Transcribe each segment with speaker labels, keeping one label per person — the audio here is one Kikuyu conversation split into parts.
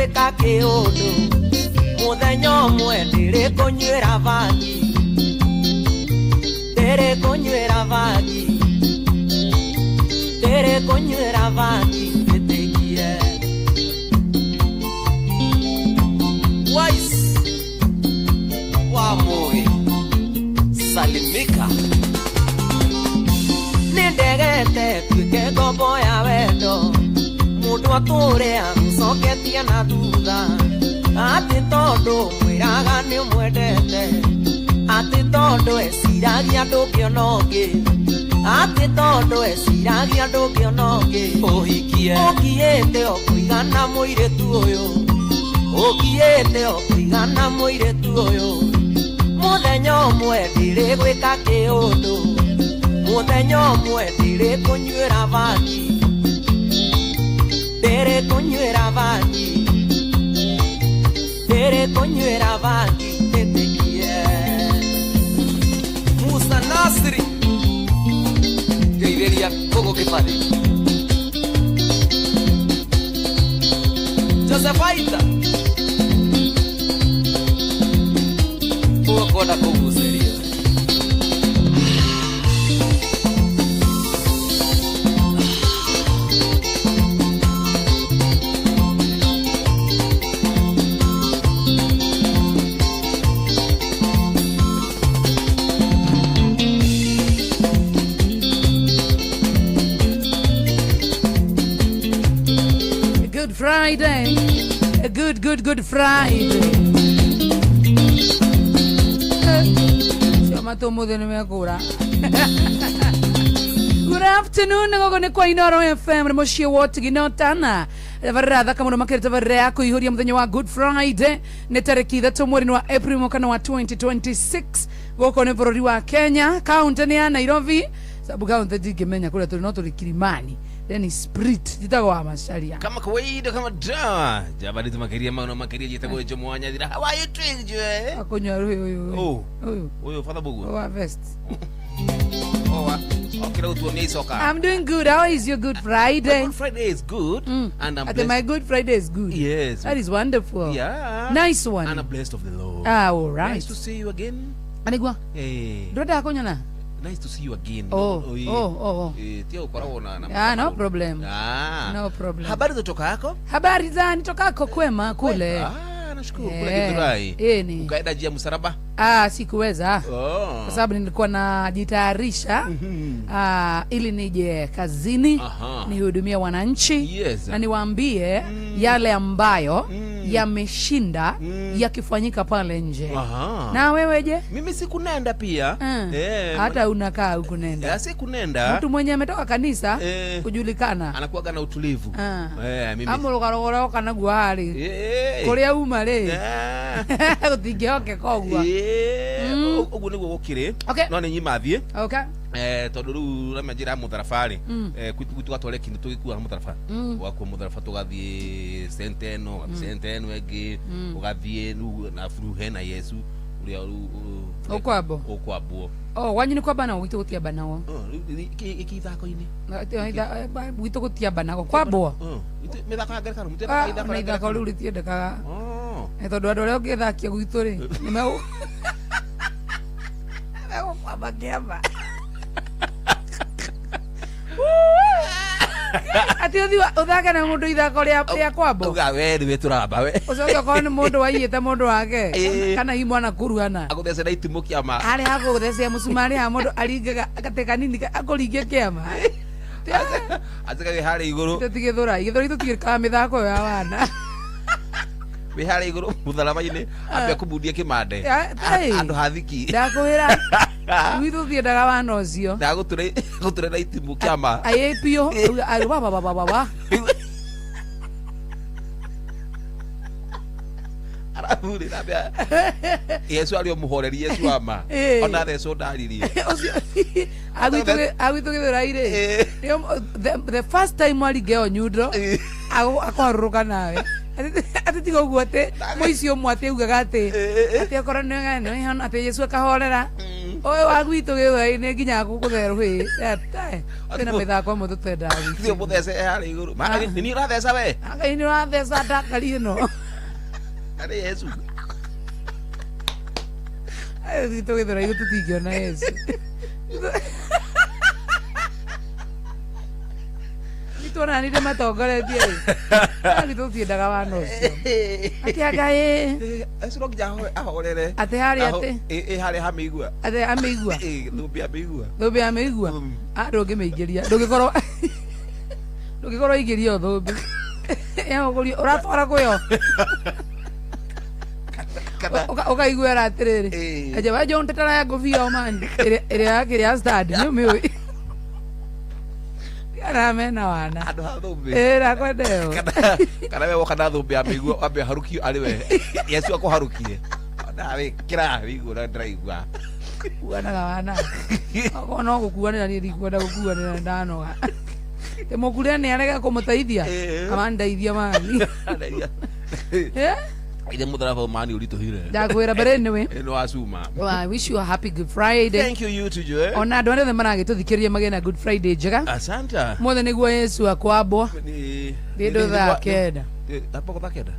Speaker 1: Ndĩrĩ gwĩka kĩũndũ mũthenya ũmwe ndĩrĩ kũnyuĩra bangi ndĩrĩ kũnyuĩra bangi ndĩrĩ kũnyuĩra bangi njĩtĩkie.
Speaker 2: Wise wa Mugi salimika.
Speaker 1: Nĩndegete tuĩke ngombo ya wendo mũndũ atũre amũcoketie na thutha atĩ tondũ mwĩraga nĩ ũmwendete atĩ tondũ eciragia ndũngĩona ũngĩ atĩ tondũ eciragia ndũngĩona ũngĩ
Speaker 2: ũhikie.
Speaker 1: Ũkiĩte o kũigana mũirĩtu ũyũ ũkiĩte o kũigana mũirĩtu ũyũ mũthenya ũmwe ndĩrĩ gwĩka kĩũndũ mũthenya ũmwe ndĩrĩ kũnyuĩra bangi ndĩrĩ kũnyuĩra bangi ndĩrĩ kũnyuĩra bangi njĩtĩkie.
Speaker 2: Musa Nasri ngeithĩria kũgũ kĩbathi Joseph Aita ũkwenda kũgucĩrio.
Speaker 3: Good Friday. A good, good, good Friday. Cio matå nĩ mekũra. Good afternoon, gũkũ nĩ kwa Inoro FM nĩ mũciĩ wa Ũtigi tana tabarĩra thaka mũno makĩria tabarĩra ya kũihũria mũthenya wa Good Friday nĩ tarĩki 3 mweri wa April mwaka wa 2026. Gũkũ nĩ bũrũri wa Kenya, kaunti nĩ ya Nairobi, sababu kaunti ndingĩmenya kũrĩa tũrĩ no tũrĩ Kilimani. Then Spirit jitagwo wa Macharia.
Speaker 2: Kama kawaida, kama dawa jabali makiria mano makiria jitagwo Jomo Wanyadhira. How are you doing, Joe?
Speaker 3: Akũnyua rũhĩ ũyũ.
Speaker 2: Oh.
Speaker 3: Ũyũ.
Speaker 2: Ũyũ Father Bugu.
Speaker 3: Wa vest.
Speaker 2: Oh, okira utuonia icoka.
Speaker 3: I'm doing good. How is your Good Friday?
Speaker 2: Good Friday is good and I'm
Speaker 3: Ate
Speaker 2: blessed.
Speaker 3: my Good Friday is good.
Speaker 2: Yes.
Speaker 3: That is wonderful.
Speaker 2: Yeah.
Speaker 3: Nice one.
Speaker 2: And I'm blessed of the Lord.
Speaker 3: Ah, all right.
Speaker 2: Nice to see you again.
Speaker 3: Anigwa.
Speaker 2: Hey.
Speaker 3: Ndũrendaga kũnyona?
Speaker 2: Nice to see you again.
Speaker 3: Oh,
Speaker 2: eh.
Speaker 3: oh.
Speaker 2: Eh, tia ukoragwo na
Speaker 3: Ah, no problem.
Speaker 2: Ah.
Speaker 3: No problem.
Speaker 2: Habari za toka yako?
Speaker 3: Habari za nitokako kwema kule.
Speaker 2: Ah, nashukuru kule
Speaker 3: Eh,
Speaker 2: Githurai.
Speaker 3: eh, ni.
Speaker 2: Ukaenda njia msalaba?
Speaker 3: Ah, sikuweza.
Speaker 2: Oh.
Speaker 3: Kwa sababu nilikuwa najitayarisha ili nije kazini
Speaker 2: Aha.
Speaker 3: nihudumie wananchi
Speaker 2: Yes.
Speaker 3: na niwaambie yale ambayo yameshinda yakifanyika pale nje.
Speaker 2: Aha.
Speaker 3: Na wewe je?
Speaker 2: Mimi sikunenda pia. Eh,
Speaker 3: Hata unakaa hukunenda.
Speaker 2: Sikunenda.
Speaker 3: Mtu mwenye ametoka kanisa
Speaker 2: Eh.
Speaker 3: kujulikana
Speaker 2: Anakuwaga na utulivu.
Speaker 3: Ah.
Speaker 2: Eh, mimi.
Speaker 3: amũrũgarũgũra kana guo harĩ
Speaker 2: Eh.
Speaker 3: kũrĩa uma rĩ
Speaker 2: Eh.
Speaker 3: gũtingĩhokeka ũguo.
Speaker 2: Eh, ũguo nĩguo gũkĩrĩ.
Speaker 3: Okay.
Speaker 2: No nĩ nyima thiĩ.
Speaker 3: Okay.
Speaker 2: Eh, tondũ rĩu ramenya njĩra ya mũtharaba rĩ, eh, gwitũ gatware kindu tũgĩkuaga mũtharaba ũgakua mũtharaba tũgathiĩ sente ĩno ũgathiĩ sente ĩno ĩngĩ ũgathiĩ rĩu na buru hena Yesu ũrĩa rĩu
Speaker 3: Ũkwambwo?
Speaker 2: ũkwambwo.
Speaker 3: Oh, wanyu nĩ kwambanagwo, gwitũ gũtiambanagwo.
Speaker 2: Oh, rĩu iki ithako-inĩ.
Speaker 3: Gwitũ gũtiambanagwo kwambwo.
Speaker 2: Oh, mĩthako ya ngerekano
Speaker 3: Ah,
Speaker 2: mũtiendaga ithako
Speaker 3: ona
Speaker 2: rĩa
Speaker 3: ithako
Speaker 2: ngerekano?
Speaker 3: rĩu rĩtiendekaga.
Speaker 2: Oh.
Speaker 3: Eh, tondũ andũ arĩa ũngĩthakia gwitũ rĩ nĩ megũkwamba kĩamba atĩ ũthiĩ ũthake na mũndũ ithako rĩa kwambwo.
Speaker 2: Auga we nĩwe tũramba we.
Speaker 3: Ũcoke ũkorwo nĩ mũndũ waiyĩte mũndũ wake
Speaker 2: Ĩĩ.
Speaker 3: kana hihi mwana kũruana
Speaker 2: agũthece na itimũ kĩama.
Speaker 3: Harĩ hagũthecea mũcumarĩ ha mũndũ aringaga gatĩ kanini akũringie kĩama.
Speaker 2: Acika wĩ harĩa igũrũ.
Speaker 3: Tũtigĩthũra gĩthũri tũtigĩkaga mĩthako ĩyo ya wana.
Speaker 2: Wĩ harĩa igũrũ mũtharaba-inĩ ambia kũmundia kĩmande.
Speaker 3: Ya, tai.
Speaker 2: Andũ hathiki.
Speaker 3: Ndakwĩra gwitũ thiendaga wana ũcio.
Speaker 2: Ndagũture na itimũ kĩama.
Speaker 3: Aĩ biũ auga wa wa wa wa wa wa.
Speaker 2: Arathurĩra ambia Yesu arĩ o mũhoreri Yesu wa ma.
Speaker 3: Ĩĩ.
Speaker 2: Ona thecwo ndaririe.
Speaker 3: Ũcio agwitũ gĩthũrai rĩ
Speaker 2: Ĩĩ.
Speaker 3: nĩo the first time waringa ĩyo nyundo
Speaker 2: Ĩĩ.
Speaker 3: Akũharũrũka nawe. Atĩ tiga ũguo atĩ mũici ũmwe atĩ augaga atĩ atĩ okorwo nĩ atĩ Yesu akahorera ũyũ wa gwitũ gĩthweri-inĩ nginya gũkũtherũhĩ kwĩna mĩthako ĩmwe tũtendaga gwitũ.
Speaker 2: Thio mũthece harĩa igũrũ. Nĩ niĩ ũratheca we?
Speaker 3: Ngai nĩ ũratheca ndakari ĩno.
Speaker 2: Arĩ Yesu.
Speaker 3: Gwitũ gĩthweri tũtingĩona Yesu. Nĩtuonanire matongoretie rĩ. Tũtiendaga wana ũcio. Atĩ anga ĩ.
Speaker 2: Acio no nginya ahorere.
Speaker 3: Atĩ harĩa atĩ.
Speaker 2: Ĩ harĩa ha mĩigua.
Speaker 3: Atĩ amĩigua.
Speaker 2: Thũmbĩ ya mĩigua.
Speaker 3: Thũmbĩ ya mĩigua. Ndũngĩmĩingĩria. Ndũngĩkorwo ndũngĩkorwo ingĩria thũmbĩ. Yagũkũria ũratwara kũyo. Ũkaiguĩra atĩrĩrĩ. Aje waje untetera ya ngũbia o mani. Ĩrĩa yakĩrĩa stand nĩ ũmĩũĩ. Kana mena wana.
Speaker 2: Andũ ha thũmbĩ.
Speaker 3: Ĩ nakwenda ĩyo.
Speaker 2: Kana we woka na thũmbĩ ya mĩigua wambe harukio arĩ we. Yesu akũharukie. Nawe kĩra wĩigua ũrĩa ndĩraigua.
Speaker 3: Kuanaga wana. Okorwo no gũkuanĩra niĩ ndikwenda gũkuanĩra ndanoga. Ndĩmũkurie nĩ arege kũmũteithia. Amandeithia mani.
Speaker 2: Ithe mũtharaba mani ũritũhire.
Speaker 3: Ndakwĩra but anyway.
Speaker 2: Ĩno wa cuma.
Speaker 3: Well, I wish you a happy Good Friday.
Speaker 2: Thank you, you too, Joy.
Speaker 3: Ona andũ arĩa othe maragĩtũthikĩrĩria magĩe na Good Friday njega.
Speaker 2: Asante.
Speaker 3: Mothe nĩguo Yesu akwambwo. Kĩndũ thaa kenda.
Speaker 2: Hapo thaa kenda.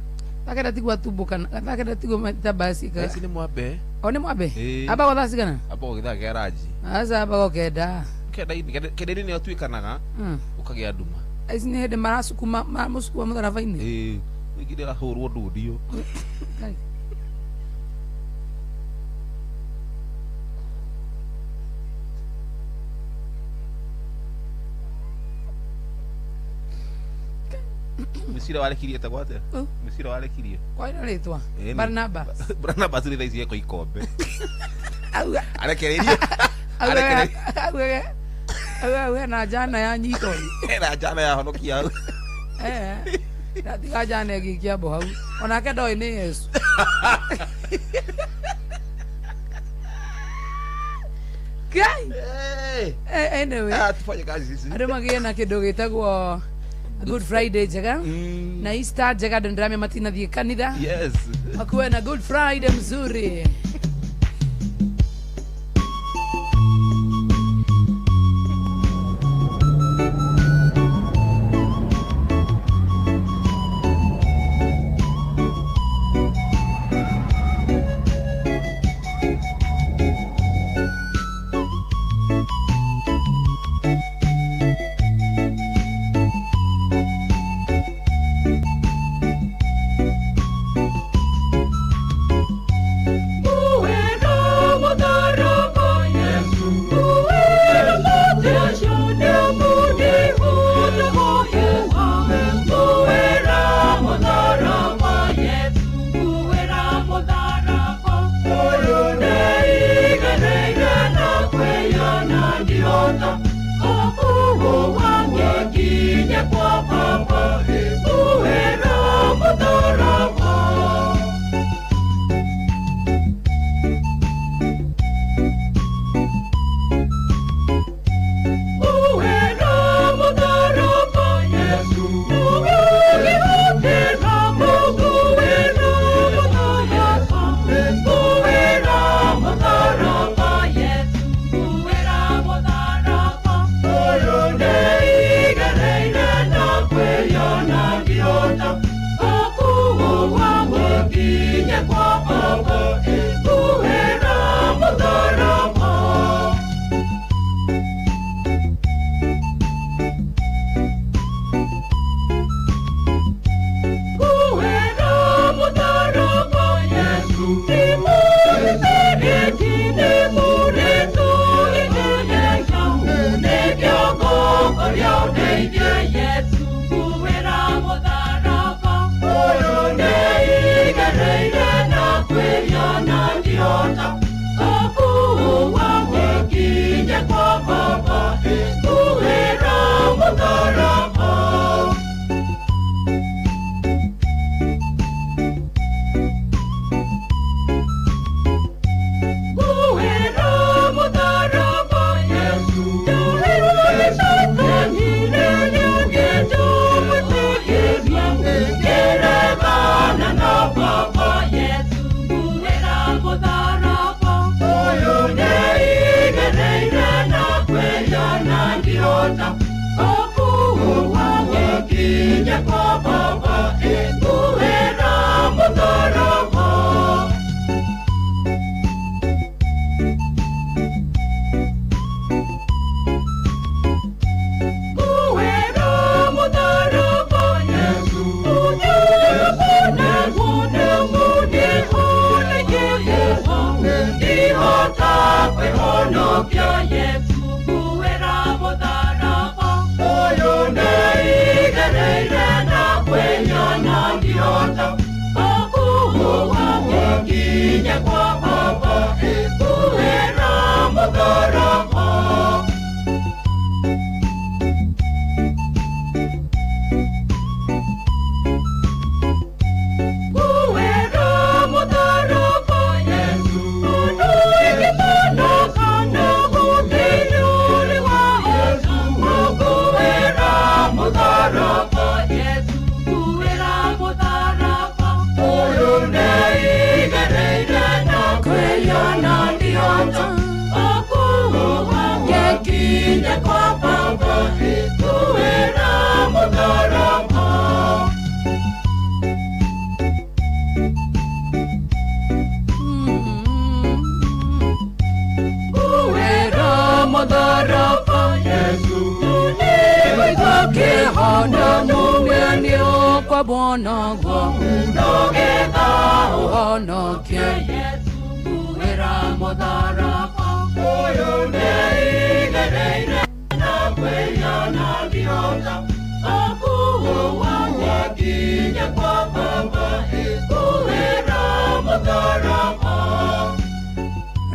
Speaker 3: Thaa kenda tiguo atumbũkana. Thaa kenda tiguo basi.
Speaker 2: Ici nĩ mwambe.
Speaker 3: O nĩ mwambe? Ambagwo thaa cigana?
Speaker 2: Ambagwo gĩthaa kĩa ranji.
Speaker 3: Aca ambagwo kenda.
Speaker 2: Kenda-inĩ kenda-inĩ nĩ atuĩkanaga ũkagĩa nduma.
Speaker 3: Ici nĩ hĩndĩ maracukuma maramũcukuma mũtharaba-inĩ.
Speaker 2: Ĩĩ. Rĩngĩ ndĩrahũrwo ndũndio. Mũcira warekirie etagwo atĩa? Mũcira warekirie.
Speaker 3: Kwaina rĩtwa? Barnabas.
Speaker 2: Barnabas rĩ thaa ici eko ikombe. Arekereirio.
Speaker 3: Auga na njana ya nyito.
Speaker 2: Na njana ya honokia hau.
Speaker 3: Ndatiga njana ĩgĩikia hau. Onake ndoĩ nĩ Yesu. Ngai. Anyway.
Speaker 2: Tufanye kazi sisi.
Speaker 3: Andũ magĩe na kĩndũ gĩtagwo Good Friday njega. Na Easter njega andũ nĩndĩramenya matinathiĩ kanitha.
Speaker 2: Yes.
Speaker 3: Wakuwe na Good Friday mzuri.
Speaker 1: Yesu,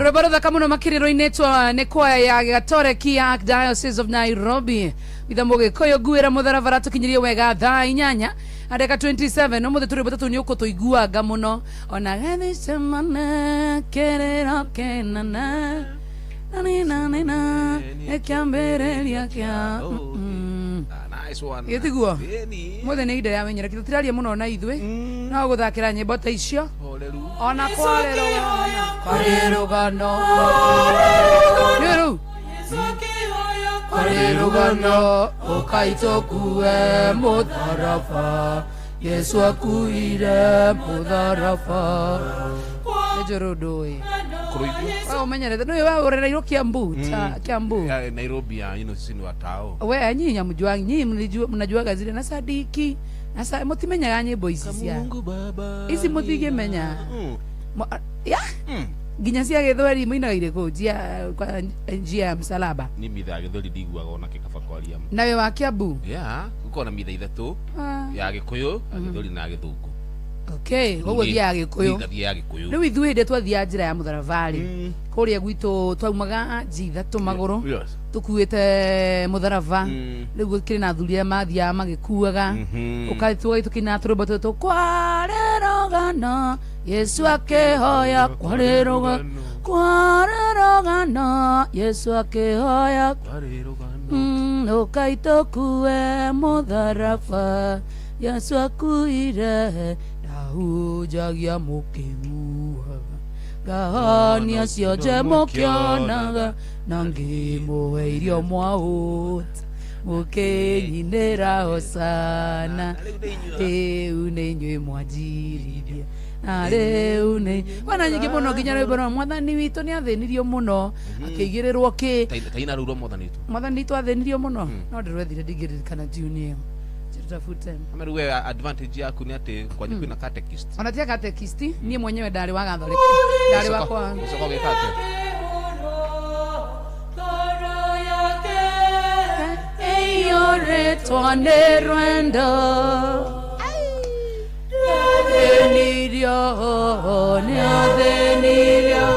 Speaker 3: Roberto muno makiriro-inĩ nĩ kwaya ya Gatoreki ya Archdiocese of Nairobi mithambo gĩkũyũ nguĩra mũtharaba tũkinyirie wega thaa 8 ndagĩka 27 ũmũthĩ tũrĩ tũtũ nĩ ũkũtũiguanga mũno ona gethicemane kĩrĩro kĩnene na ĩkĩambĩrĩria kĩa gĩtiguo mũthĩ nĩ ihinda rĩa menyera tũtiraria mũno na ithuĩ no gũthakĩra nyĩmbo ta icio ona kwarĩ rũgano kwarĩ rũgano ũkaitũkue mũtharaba Yesu akuire mũtharaba nĩ njũrũ ũndũ ũyũ umenyerete nĩ wewe urereirwo Kiambu Kiambu
Speaker 2: Nairobi ya you know sisi ni watao
Speaker 3: we nyinyi nyamjua nyinyi mnajuaga zile na sadiki na sa mutimenyaga nyimbo ici cia ici muthigimenya ya nginya cia gĩthweri muinaga irĩkũ njia ya msalaba
Speaker 2: ni mitha ya gĩthweri ndiguaga ona kĩkaba kwaria
Speaker 3: nawe wa Kiambu
Speaker 2: yeah gukorwo na mitha ithatũ ya gĩkũyũ ya gĩthweri na gĩthũngũ.
Speaker 3: Okay, koguo thiaga gĩkũyũ rĩu ithuĩ hĩndĩ twathiaga njĩra ya mũtharaba rĩ kũrĩa gwitũ twaumaga nji ithatũ magũrũ tũkuĩte mũtharaba rĩu gũkĩrĩ na athuri arĩa mathiaga magĩkuaga ũgatũga tũkĩina tũrwĩmbo tũtũ kwarĩ rũgano Yesu akĩhoya kwarĩ rũgano kwarĩ rũgano Yesu akĩhoya ũkaitũkue mũtharaba Yesu akuire ndahujagia mũkĩguaga ngahania cionje mũkĩonaga na ngĩmũhe irio mwahũta mũkĩnyinĩra hosana rĩu nĩ inyuĩ mwanjirithia na rĩu nĩ wana nyingĩ mũno nginya rwĩmbo rwa mwathani witũ nĩ athĩnirio mũno akĩigĩrĩrwo kĩ
Speaker 2: taina rũu rwa mwathani witũ
Speaker 3: mwathani witũ athĩnirio mũno no ndĩrwethire ndingĩririkana tune ĩyo tutafute.
Speaker 2: Ama wewe advantage yaku ni ati kwanyu kwina catechist.
Speaker 3: Ona tia catechist nie mwenyewe ndari wa Catholic. Ndari wa kwa.
Speaker 2: Ucoka gwika atia?
Speaker 3: Eyoretwa nĩ rwendo Nĩathĩnirio, nĩathĩnirio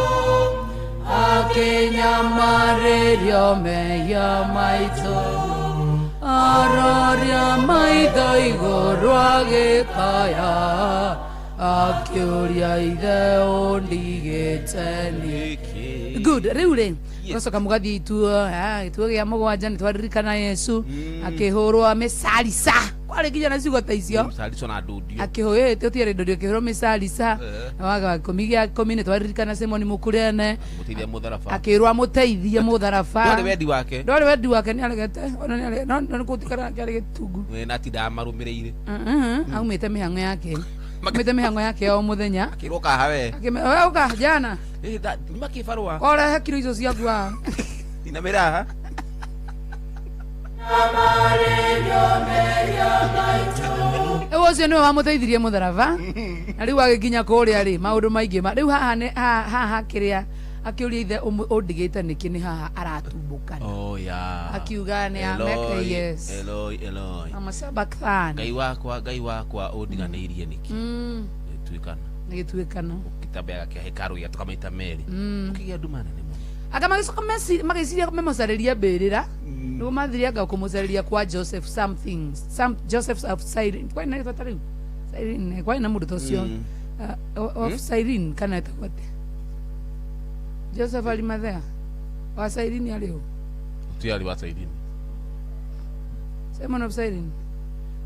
Speaker 3: Akĩnyamarĩrio mehia maitũ Aroria maitho igũrũ agĩkaya Akĩũria ithe ũndigĩte nĩkĩ. Good, rĩu rĩ tũgacoka mũgathiĩ ituo gĩtuo gĩa mũgwanja nĩ twaririkana Yesu akĩhũrwo mĩcarica kwarĩ nginya na ciugo ta icio
Speaker 2: mĩcarico na ndundio
Speaker 3: akĩhũrwo tũtiarĩ ndundio akĩhũrwo mĩcarica na waga ikũmi gĩa ikũmi nĩ twaririkana Simoni Mũkurene
Speaker 2: mũteithia mũtharaba
Speaker 3: akĩrwo amũteithie mũtharaba
Speaker 2: ndwarĩ wendi wake
Speaker 3: ndwarĩ wendi wake nĩaregete ona nĩare no nĩ gũtikara kĩarĩ gĩtungu
Speaker 2: na atindaga marũmĩrĩire
Speaker 3: aumĩte mĩhang'o yake aumĩte mĩhang'o yake o mũthenya
Speaker 2: akĩrwo kaha we
Speaker 3: we ũka jana
Speaker 2: nima kĩbarũa
Speaker 3: orehe kiro icio ciaku haha
Speaker 2: ina mĩraha
Speaker 3: Rĩu ũcio nĩwe wamũteithirie mũtharaba na rĩu agĩkinya kũrĩa rĩ maũndũ maingĩ rĩu haha haha kĩrĩa Akĩũria ithe ũndigĩte nĩkĩ nĩ haha aratumbũkana.
Speaker 2: Oh yeah.
Speaker 3: Akiuga nĩ ameke
Speaker 2: Eloi,
Speaker 3: yes.
Speaker 2: Eloi, Eloi.
Speaker 3: Amasabakthani.
Speaker 2: Ngai wakwa ũndiganĩirie nĩkĩ? Gĩtuĩkano.
Speaker 3: Nĩ gĩtuĩkano.
Speaker 2: Gĩtambaya kĩa hekarũ gĩatuka maita merĩ. Gũkĩgĩa nduma nene mũno.
Speaker 3: Anga magĩcoka magĩciria memũcarĩria mbĩrĩra. Nĩguo mathire anga kũmũcarĩria kwa Joseph something. Some Joseph of Cyrene. Kwani na rĩtwa ta rĩu? Cyrene, kwani na mũndũ ta ũcio. Of Cyrene kana etagwo atĩa? Joseph Arimathea. Wa Cyrene arĩ ũ?
Speaker 2: Ti arĩ wa Cyrene.
Speaker 3: Simon of Cyrene.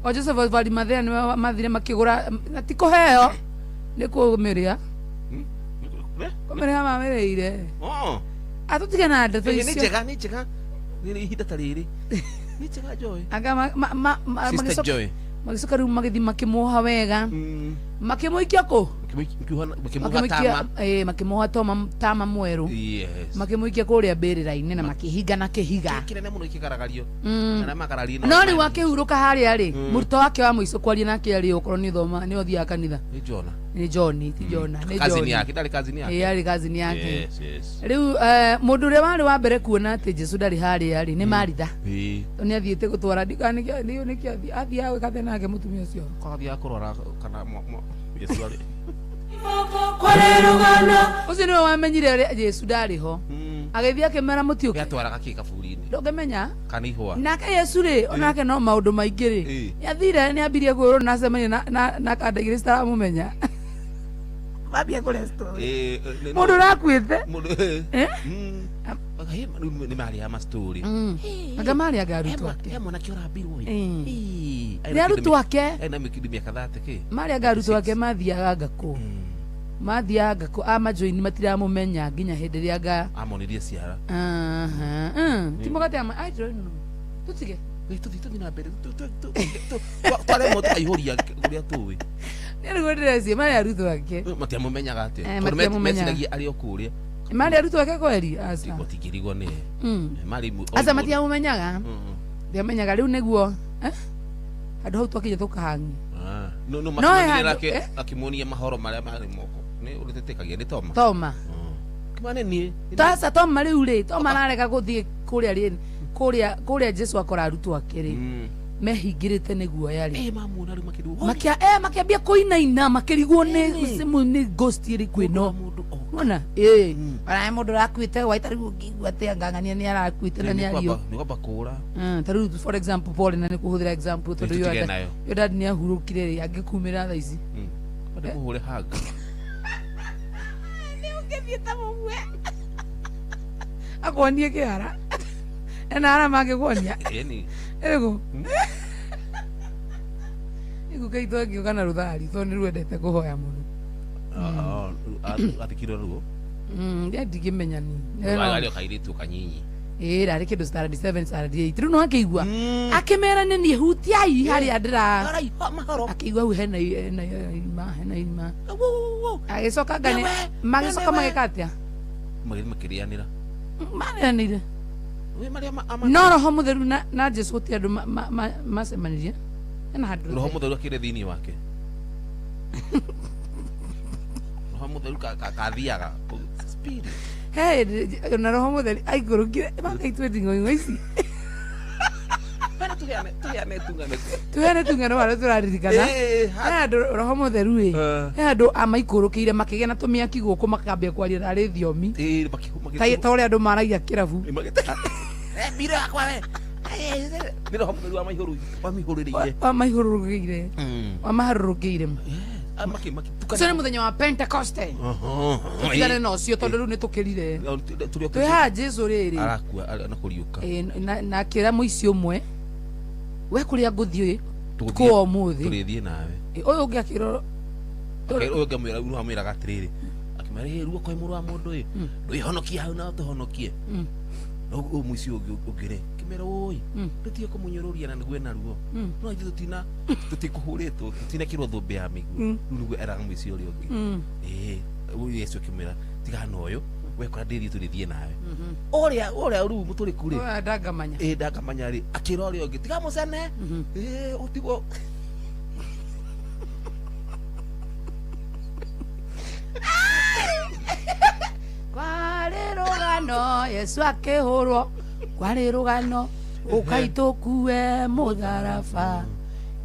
Speaker 3: O Joseph of Arimathea nĩwe mathire makĩgũra na ti kũheo nĩ kũmĩrĩa. Kũmĩrĩa mamĩrĩire.
Speaker 2: Oh.
Speaker 3: Atũtige na ndeto
Speaker 2: Nĩ
Speaker 3: icio.
Speaker 2: njega, nĩ njega. Nĩ ihinda ta rĩrĩ. Nĩ njega Joy.
Speaker 3: Anga
Speaker 2: Sister Joy.
Speaker 3: magĩcoka rĩu magĩthiĩ makĩmuoha wega. Makĩmũikia kũ?
Speaker 2: Makĩmuoha tama.
Speaker 3: Makĩmuoha tama mwerũ.
Speaker 2: Yes.
Speaker 3: Makĩmũikia kũrĩa mbĩrĩra-inĩ na makĩhinga na kĩhiga.
Speaker 2: Kĩnene mũno ikĩgaragario. Arĩa magararire
Speaker 3: No rĩu akĩhurũka harĩa rĩ, mũrutwo wake wa mũico kwaria nake arĩ okorwo nĩ thoma nĩ ũthiaga kanitha.
Speaker 2: Nĩ Jona.
Speaker 3: Nĩ John, ti Jona, nĩ
Speaker 2: Cousin
Speaker 3: John.
Speaker 2: yake, ndarĩ cousin yake.
Speaker 3: Ĩĩ arĩ cousin yake.
Speaker 2: Yes, yes.
Speaker 3: Rĩu mũndũ ũrĩa warĩ wa mbere kuona atĩ Jesu ndarĩ harĩa rĩ nĩ Maritha.
Speaker 2: Ĩĩ.
Speaker 3: Nĩ athiĩte gũtwara nĩkĩo athiaga gwĩka atĩa nake mũtumia ũcio.
Speaker 2: Kwathiaga kũrora kana Yesu arĩ.
Speaker 3: Ũcio nĩwe wamenyire ũrĩa Jesu ndarĩ ho. Agĩthiĩ akĩmera mũtiũke.
Speaker 2: Gĩatwaraga kĩ kaburi-inĩ?
Speaker 3: Ndũngĩmenya.
Speaker 2: Kana ihũa.
Speaker 3: Nake Yesu rĩ onake no maũndũ maingĩ rĩ. Nĩathire nĩambirie kwĩrwo na acemania na kanda igĩrĩ citaramũmenya. Mambia kũrĩa story. Mũndũ ũrakuĩte.
Speaker 2: Mũndũ.
Speaker 3: Eh?
Speaker 2: Rĩu nĩ marĩa ma story.
Speaker 3: Anga marĩ anga arutwo ake.
Speaker 2: He mwanake ũrambirwo ĩ.
Speaker 3: Nĩ arutwo ake.
Speaker 2: Ena mĩkindi mĩaka 30 kĩ.
Speaker 3: Marĩ anga arutwo ake mathiaga ngakũ. Mathiaga ngakũ amajoini matiramũmenya nginya hĩndĩ ĩrĩa anga
Speaker 2: Amonirie ciara.
Speaker 3: Ti mũgate ama I don't know. Tũtige.
Speaker 2: Tũthiĩ na mbere. Twaremwo tũkaihũria ũrĩa tũĩ.
Speaker 3: Nĩ nĩguo ndĩreciria marĩ arutwo ake.
Speaker 2: Matiamũmenyaga atĩa. Tondũ
Speaker 3: Matiamũmenyaga.
Speaker 2: meciragia arĩ o kũrĩa.
Speaker 3: Marĩ arutwo ake kweri? Aca.
Speaker 2: Gũtingĩrigwo nĩ. Marĩ
Speaker 3: Aca matiamũmenyaga. Ndiamenyaga rĩu nĩguo. Handũ hau twakinya tũkahangi.
Speaker 2: No
Speaker 3: No,
Speaker 2: macemanire
Speaker 3: handũ-
Speaker 2: nake akĩmuonia mahoro marĩa marĩ moko. Nĩ ũrĩtetekagia nĩ Toma.
Speaker 3: Toma.
Speaker 2: Kĩmane niĩ.
Speaker 3: Tasa Toma rĩu rĩ, Toma ararega gũthiĩ kũrĩa rĩ, kũrĩa Jesu akora arutwo ake rĩ. Mehingĩrĩte nĩ guoya rĩ.
Speaker 2: Mamuona rĩu makĩrigwo.
Speaker 3: Makĩambia kũinaina makĩrigwo nĩ ghost ĩrĩkũ ĩno. Wona? Ĩĩ. Ona mũndũ ũrakuĩte gwaita rĩu ũngĩigua atĩa ngang'ania nĩ arakuĩte na nĩ ario.
Speaker 2: Nĩ kwamba kũra.
Speaker 3: Ta rĩu for example Paul na nĩ kũhũthĩra example tondũ
Speaker 2: Tũtige nayo.
Speaker 3: yo dad nĩ ahurũkire rĩ angĩkumĩra thaa ici.
Speaker 2: Kwenda kũhũre hug.
Speaker 3: Nĩ ũngĩthiĩ ta mũgue. Akuonie kĩara. Ena ara mangĩkuonia.
Speaker 2: Ĩni.
Speaker 3: Ĩrĩkũ? Iguka itũ angĩũka na rũthari tondũ nĩ rwendete kũhoya mũno.
Speaker 2: Athikirwo ruo.
Speaker 3: Ndingĩmenya ni.
Speaker 2: Arĩ o kairĩtu kanyinyi.
Speaker 3: Ĩĩ rarĩ kĩndũ standard 7 standard 8. Rĩu no akĩigua. Akĩmera nĩ niĩ hutiai harĩa ndĩra. Akĩigua hau hena irima, hena irima. Agĩcoka ngani magĩcoka magĩka atĩa?
Speaker 2: Magĩthiĩ makĩrĩanĩra.
Speaker 3: Marĩanĩire.
Speaker 2: Wĩ marĩa
Speaker 3: No Roho Mũtheru na Jesu gũtirĩ andũ macemanirie. Hena handũ.
Speaker 2: Roho Mũtheru akĩrĩ thĩinĩ wake. Roho Mũtheru kathiaga. Spirit.
Speaker 3: He na Roho Mũtheru aikũrũkire makaitwe nding'oing'o ici.
Speaker 2: Tũheane tung'ano.
Speaker 3: Tũheane tung'ano harĩa tũraririkana. He handũ Roho Mũtheru ĩ. He handũ amaikũrũkĩire makĩgĩa na tũmĩaki gũkũ makambia kwaria narĩ thiomi. Ta ũrĩa andũ maragia kĩrabu.
Speaker 2: Mbira yakwa we. Nĩ Roho Mũtheru wamaihũrĩrĩire.
Speaker 3: Wamaihũrũrũkĩire. Wamaharũrũkĩire. Ũcio nĩ mũthenya wa Pentecoste. Tũtigane na ũcio tondũ rĩu nĩ tũkĩrire. Twĩ haha Jesu rĩrĩ.
Speaker 2: Arakua na kũriũka.
Speaker 3: Na akĩra mũici ũmwe we kũrĩa ngũthiĩ kũũ ũmũthĩ.
Speaker 2: Tũrĩthiĩ nawe.
Speaker 3: Ũyũ ũngĩ akĩrwo
Speaker 2: Ũyũ ũngĩ amwĩra rĩu amwĩraga atĩrĩrĩ. Akĩmwĩra ĩ ruo kwĩ mũrũ wa mũndũ ĩ. Ndwĩhonokie hau na ũtũhonokie. Ũyũ mũici ũngĩ rĩ. Akĩmwĩra oi. Ndũtige kũmũnyũrũria na nĩguo ena ruo. No ithuĩ tũtikũhũrĩtwo, tũtinekĩrwo thũmbĩ ya mĩigua. Rĩu nĩguo eraga mũici ũrĩa ũngĩ. Ũyũ Yesu akĩmwĩra tigana na ũyũ, we kũrĩa ndĩthiĩ tũrĩthiĩ nawe. Ũrĩa rĩu mũtũrĩku rĩ.
Speaker 3: Ndangamanya.
Speaker 2: Ndangamanya rĩ. Akĩra ũrĩa ũngĩ tiga mũcene. Ũtigwo.
Speaker 3: Kwarĩ rũgano Yesu akĩhũrwo kwarĩ rũgano ũkai tũkue mũtharaba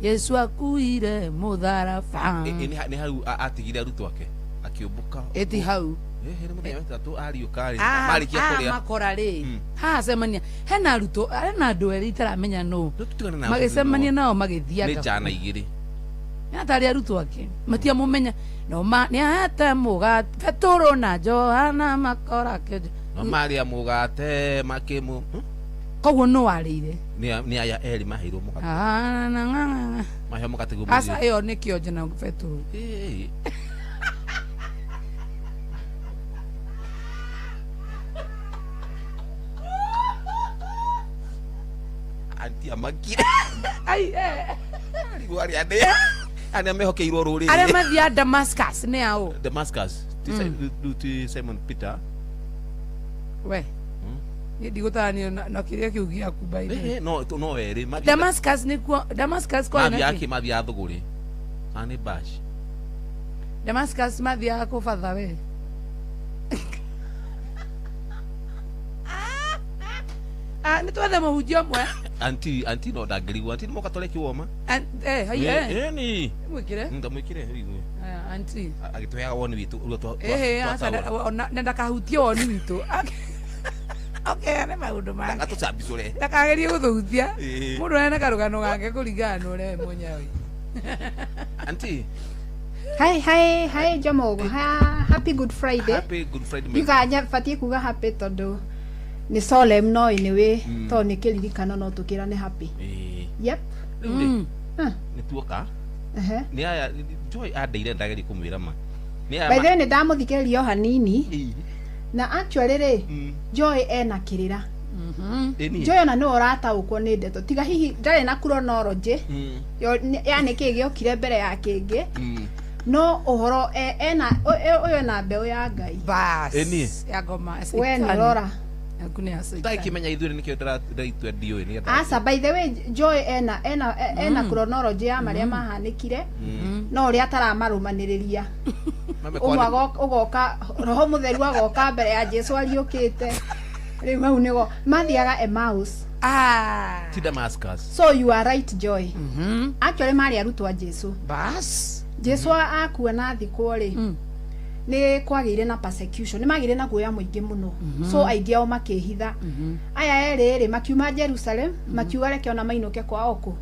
Speaker 3: Yesu akuire mũtharaba
Speaker 2: Nĩ hau atigire arutwo ake akĩũmbũka
Speaker 3: ĩti hau
Speaker 2: nĩ mũthenya wa ĩtatũ ariũka rĩ marĩkia kũrĩa
Speaker 3: makora rĩ hacemania hena arutwo hena andũ erĩ itaramenya nũ
Speaker 2: Tũtigane nao
Speaker 3: magĩcemania nao magĩthianga
Speaker 2: nĩ njana igĩrĩ
Speaker 3: atarĩ arutwo ake matiamũmenya no ma nĩahete mũgate Petũrũ na Johana makora kĩonje
Speaker 2: no marĩa mũgate makĩmũ
Speaker 3: koguo nũ warĩire
Speaker 2: nĩ aya erĩ maheirwo mũgate maheo mũgate guo
Speaker 3: aca ĩyo nĩ kĩonje na Petũrũ
Speaker 2: Anti amakire
Speaker 3: ai
Speaker 2: arigwo arĩa arĩa mehokeirwo rũrĩrĩ
Speaker 3: arĩa mathiaga Damascus nĩ ao
Speaker 2: Damascus ti Simon Peter
Speaker 3: we niĩ ndigũtaranio na kĩrĩa kĩu gĩaku by the way.
Speaker 2: No no erĩ
Speaker 3: Damascus nĩkuo Damascus kwarĩ na
Speaker 2: mathiaga
Speaker 3: kĩ
Speaker 2: kĩ mathiaga thũgũrĩ kana nĩ bash
Speaker 3: Damascus mathiaga kũbatha we nĩ twethe mũhunjia ũmwe
Speaker 2: anti no ndangĩrigwo anti nĩ mũkatoleki woma
Speaker 3: haiya
Speaker 2: ni
Speaker 3: mwĩkĩre
Speaker 2: ndamwĩkĩre igue
Speaker 3: anti
Speaker 2: agĩtũheaga woni witũ ũrĩa
Speaker 3: aca na ndakahutie woni witũ okeane maũndũ make
Speaker 2: atũcambicũre
Speaker 3: ndakagerie gũtũhutia mũndũ ena karũgano gake kũringana na ũrĩa we mwenyewe
Speaker 2: anti
Speaker 4: Hi hi hi Jomo happy Good Friday.
Speaker 2: Happy Good Friday.
Speaker 4: Ndiuga batie kuga happy tondu ni solemn no anyway to ni kiririkano no tukirane happy. Yep.
Speaker 2: Rĩu nĩ tuoka nĩ aya Joy andeire ndageria kũmwĩra ma
Speaker 4: by the way nĩ ndamũthikĩrĩria o hanini na actually rĩ Joy ena kĩrĩra Joy ona nĩwe ũrataũkwo nĩ ndeto tiga hihi ndarĩ na chronology yani kĩ gĩokire mbere ya kĩngĩ no ũhoro ena ũyũ ena mbeũ ya Ngai
Speaker 3: bas ya ngoma
Speaker 4: we nĩ rora
Speaker 2: ndakĩmenya ithuĩ nĩkĩo ndĩraitua ndiũĩ nĩgetha
Speaker 4: aca by the way Joy ena ena ena chronology ya marĩa mahanĩkire no ũrĩa ataramarũmanĩrĩria ũmwe ũgoka roho mũtheru agoka mbere ya Jesu ariũkĩte rĩu hau nĩgo mathiaga Emmaus
Speaker 2: ti Damascus
Speaker 4: so you are right Joy actually marĩ arutwo a Jesu
Speaker 3: bas
Speaker 4: Jesu akua na thikwo rĩ nĩ kwagĩire na persecution nĩ magĩire na guoya mũingĩ mũno so aingĩ ao makĩhitha aya erĩ rĩ makiuma Jerusalem makiuga reke ona mainũke kwao kũ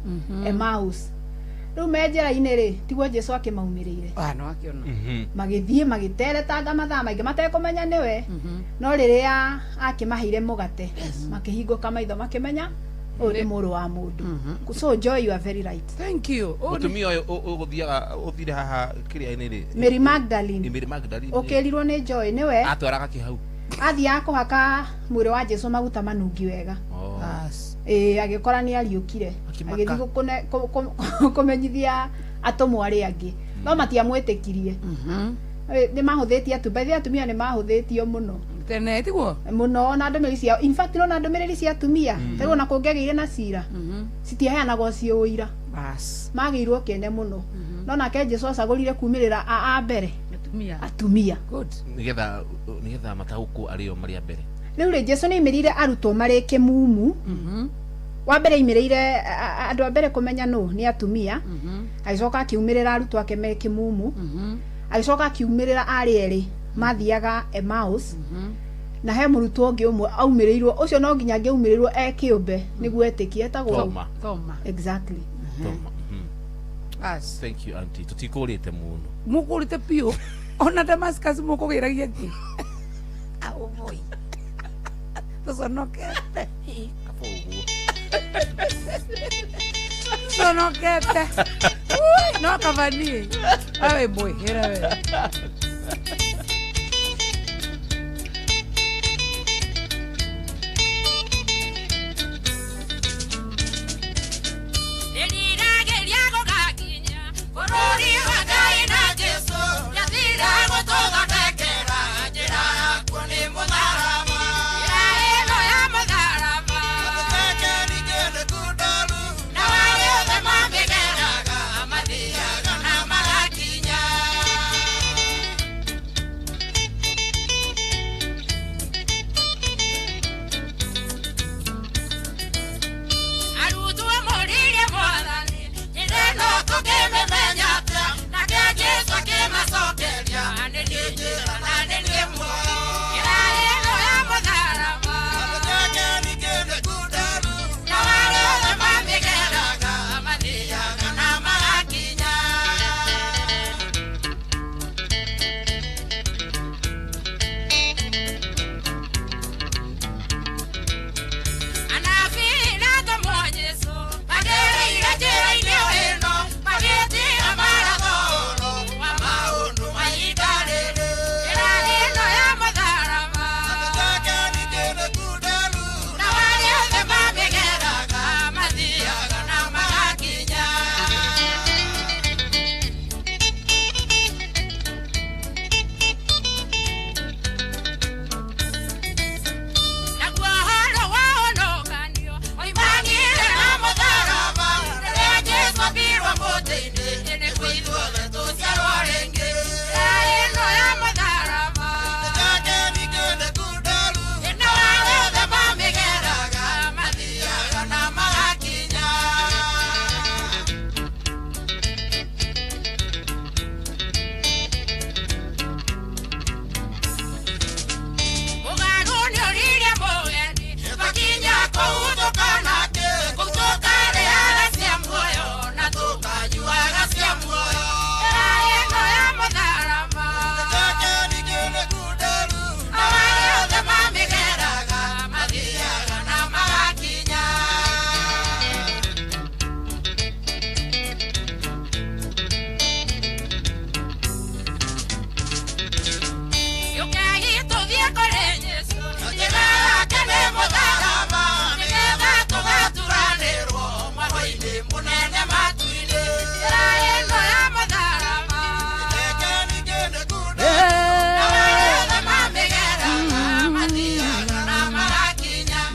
Speaker 4: Emmaus rĩu me njĩra-inĩ rĩ tiguo Jesu akĩmaumĩrĩire magĩthiĩ magĩteretanga mathaa maingĩ matekũmenya nĩwe no rĩrĩa akĩmaheire mũgate makĩhingũka maitho makĩmenya ũyũ nĩ mũrũ wa mũndũ so Joy you are very right
Speaker 3: thank you
Speaker 2: mũtumia ũyũ ũgũthiaga ũthire haha kĩrĩa-inĩ rĩ
Speaker 4: Mary Magdalene
Speaker 2: Mary Magdalene
Speaker 4: ũkĩrirwo nĩ Joy nĩwe
Speaker 2: atwaraga kĩ hau
Speaker 4: athiaga kũhaka mwĩrĩ wa Jesu maguta manungi wega agĩkora nĩ ariũkire agĩthiĩ kũmenyithia atũmwo arĩa angĩ no matiamwĩtĩkirie nĩ mahũthĩtie by atumia nĩ mahũthĩtio mũno
Speaker 3: tene tiguo
Speaker 4: mũno na ndũmĩrĩri ciao in fact no na ndũmĩrĩri cia atumia tarĩu ona kũngĩagĩire na cira citiaheanagwo ciĩ ũira magĩirwo kĩene mũno no nake Jesu acagũrire kumĩrĩra a mbere atumia
Speaker 2: nĩgetha mataũkwo arĩo marĩ a mbere
Speaker 4: rĩu rĩ Jesu nĩ aimĩrĩire arutwo marĩ kĩmumu wa mbere aimĩrĩire andũ a mbere kũmenya nũ nĩ atumia agĩcoka akiumĩrĩra arutwo ake me kĩmumu agĩcoka akiumĩrĩra arĩ erĩ mathiaga Emmaus na he mũrutwo ũngĩ ũmwe aumĩrĩirwo ũcio no nginya angĩaumĩrĩirwo e kĩũmbe nĩguo etĩkie etagwo
Speaker 3: Thoma
Speaker 4: exactly
Speaker 2: Thoma thank you auntie tũtikũrĩte mũno
Speaker 3: mũkũrĩte biũ ona Damascus mũkũgĩragia kĩ aũboi tũconokete
Speaker 2: kaba ũguo
Speaker 3: tũconokete no kaba niĩ awe mwĩhĩre we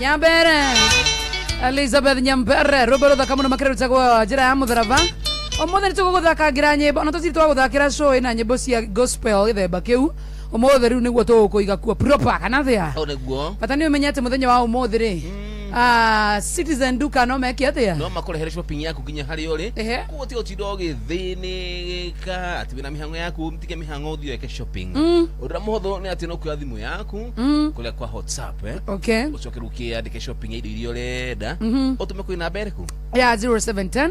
Speaker 3: Nyambere Elizabeth Nyambere rwĩmbo rũthaka mũno makĩria rũtagwo njĩra ya mũtharaba. Ũmũthĩ nĩ tũgũgũthakangĩra nyĩmbo ona tũtirĩ twagũthakĩra show ĩna nyĩmbo cia gospel gĩthemba kĩu. Ũmũthĩ rĩu nĩguo tũgũkũiga kuo proper kana thĩa.
Speaker 2: Hau nĩguo.
Speaker 3: Bata nĩ ũmenye atĩ mũthenya wa ũmũthĩ rĩ, Citizen Duka no meke atĩa?
Speaker 2: No makũrehere shopping yaku nginya harĩa ũrĩ.
Speaker 3: Ehe.
Speaker 2: Koguo tiga ũtinda ũgĩthĩnĩka atĩ wĩna mĩhang'o yaku, tige mĩhang'o ũthiĩ weke shopping. Ũndũ ũrĩa mũhũthũ nĩ atĩ no kuoya thimũ yaku kũrĩa kwa WhatsApp,
Speaker 3: Okay.
Speaker 2: ũcoke rĩu ũkĩandĩke shopping ya indo iria ũrenda, ũtũme kwĩ namba ĩrĩkũ?
Speaker 3: Ya 0710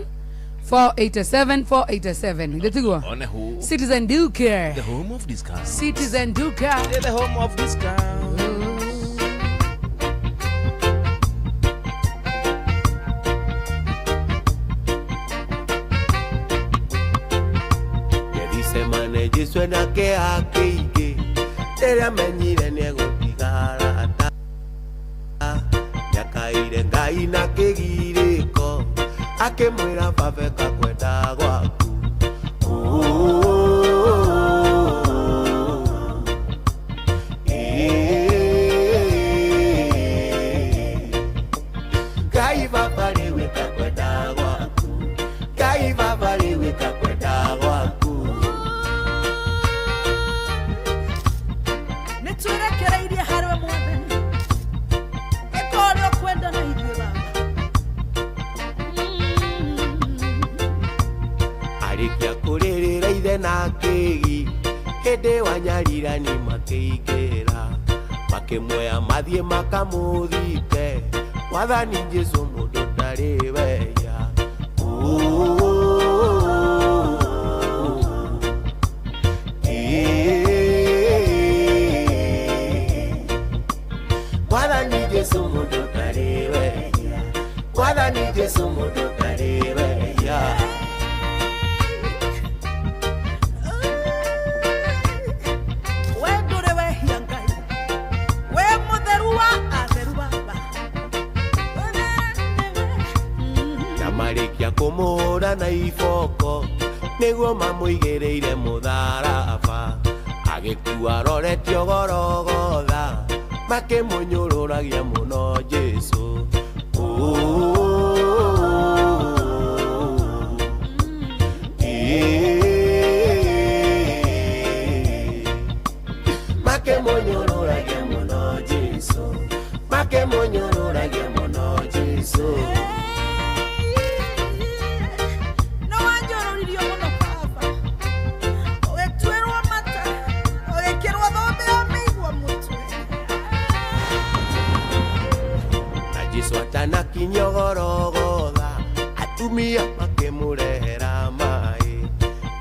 Speaker 3: 487 487. Githĩ tiguo?
Speaker 2: One hu
Speaker 3: Citizen Duka.
Speaker 2: The home of discount.
Speaker 3: Citizen Duka.
Speaker 2: The home of discount.
Speaker 5: Gethsemane Jesu ena kĩeha kĩingĩ rĩrĩa amenyire nĩegũtigara ata nĩakaire Ngai na kĩgirĩko akĩmwĩra baba ĩka kwenda gwaku. Ngai baba rĩu ĩka kwenda gwaku, Ngai baba rĩu ĩka kwenda gwaku.
Speaker 6: Nĩ twĩrekereirie harĩwe mwathani, ĩka ũrĩa ũkwenda na ithuĩ baba.
Speaker 5: Arĩkia kũrĩrĩra ithe na kĩgi hĩndĩ wa nyarirani makĩingĩra makĩmuoya mathiĩ makamũthike wathani Jesu mũndũ ndarĩ weya. Mwathani Jesu mũndũ ndarĩ weya, mwathani Jesu mũndũ ndarĩ weya.
Speaker 6: We ndũrĩ wehia Ngai, we mũtheru wa atheru baba.
Speaker 5: Na marĩkia kũmũhũra na iboko nĩguo mamũigĩrĩire mũtharaba agĩkua aroretio gorogotha makĩmũnyũrũragia mũno Jesu. Makĩmũnyũrũragia mũno Jesu, makĩmũnyũrũragia mũno Jesu.
Speaker 6: Nĩ wanjũrũririo mũno baba, ũgĩtuĩrwo mata, ũgĩkĩrwo thũmbĩ ya mĩigua mũtwe.
Speaker 5: Na Jesu atanakinya gorogotha atumia makĩmũrehera maĩ